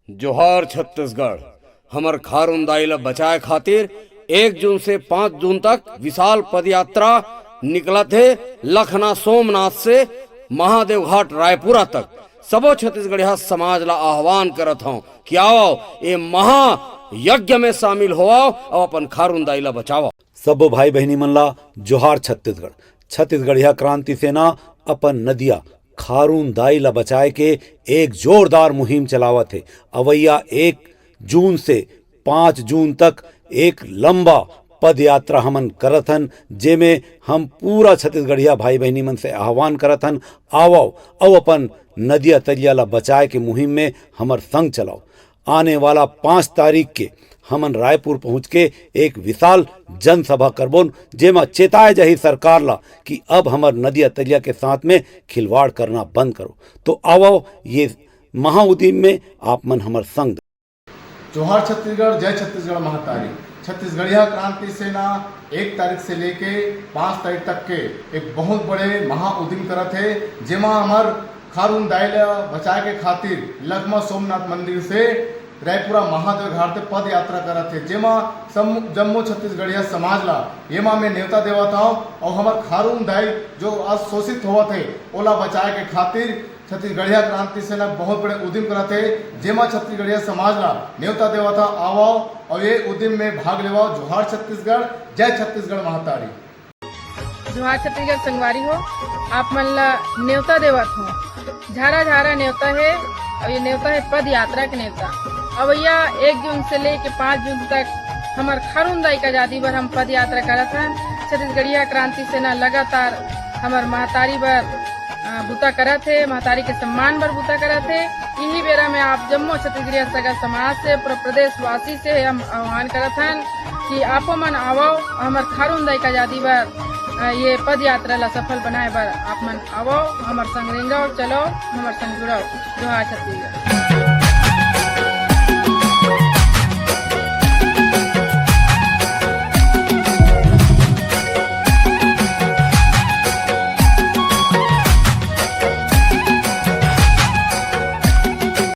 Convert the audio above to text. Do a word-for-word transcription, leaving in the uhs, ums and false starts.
जोहार छत्तीसगढ़। हमर खारून दाई ला बचाए खातिर एक जून से पाँच जून तक विशाल पदयात्रा निकलत हे लखना सोमनाथ से महादेव घाट रायपुरा तक। सबो छत्तीसगढ़िया समाज ला आह्वान करत हौं कि आवव, ए महायज्ञ में शामिल होवव अउ अपन खारून दाई ला बचावव। सबो भाई बहिनी मन ला जोहार छत्तीसगढ़। छत्तीसगढ़िया क्रांति सेना अपन नदिया खारून दाई ला बचाए के एक जोरदार मुहिम चलावत हे। अवइया एक जून से पाँच जून तक एक लंबा पदयात्रा हमन करत हन, जेमे हम पूरा छत्तीसगढ़िया भाई बहिनी मन से आह्वान करत हन, आवव अउ अपन नदिया तरिया ला बचाए के मुहिम में हमर संग चलव। आने वाला पाँच तारीख के हमन रायपुर पहुंच के एक विशाल जनसभा करबोन, जेमा चेताए जाही सरकार ला कि अब हमर नदिया तरिया के साथ में खिलवाड़ करना बंद करो। तो आवव, ये महाउदिम में आप मन हमर संग। जोहार छत्तीसगढ़, जय छत्तीसगढ़ महतारी। छत्तीसगढ़िया क्रांति सेना एक तारीख से लेके पाँच तारीख तक के एक बहुत बड़े महाउदिम करत हे, जेमा हमर खारून दाई ला बचाए के खातिर लखमा सोमनाथ मंदिर से रायपुरा महादेव घाट तक पद यात्रा करत हे, जेमा सम-, जम्मो छत्तीसगढ़िया समाज ला एमा में नेवता देवत हौं अउ हमर खारून दाई जो आज शोषित होवत हे, ओला बचाए के खातिर छत्तीसगढ़िया क्रांति सेना बहुत बड़े उदिम करत हे, जेमा छत्तीसगढ़िया समाज ला नेवता देवत हौं, आवव अउ ये उदिम में भाग लेवव। जोहार छत्तीसगढ़, जय छत्तीसगढ़ महतारी। जोहार छत्तीसगढ़ संगवारी हो, आप मन ला नेवता देवत हौं। झारा झारा नेवता हे, अउ ये नेवता हे पद यात्रा के नेवता। अवइया एक जून से लेके पाँच जून तक हमर खारून दाई के आजादी बर हम पद यात्रा करत हन। छत्तीसगढ़िया क्रांति सेना लगातार हमर महतारी बर, अ, बुता करत हे, महतारी के सम्मान बर बुता करत हे। इही बेरा में आप जम्मो छत्तीसगढ़िया सगा समाज से, पूरा प्रदेशवासी से हम आह्वान करत हन कि आपो मन आवव, हमर खारून दाई के आजादी बर, अ, ये पद यात्रा ला सफल बनाए बर आप मन आवव, हमर संग रेंगव, चलव, हमर संग जुड़व। जोहार छत्तीसगढ़।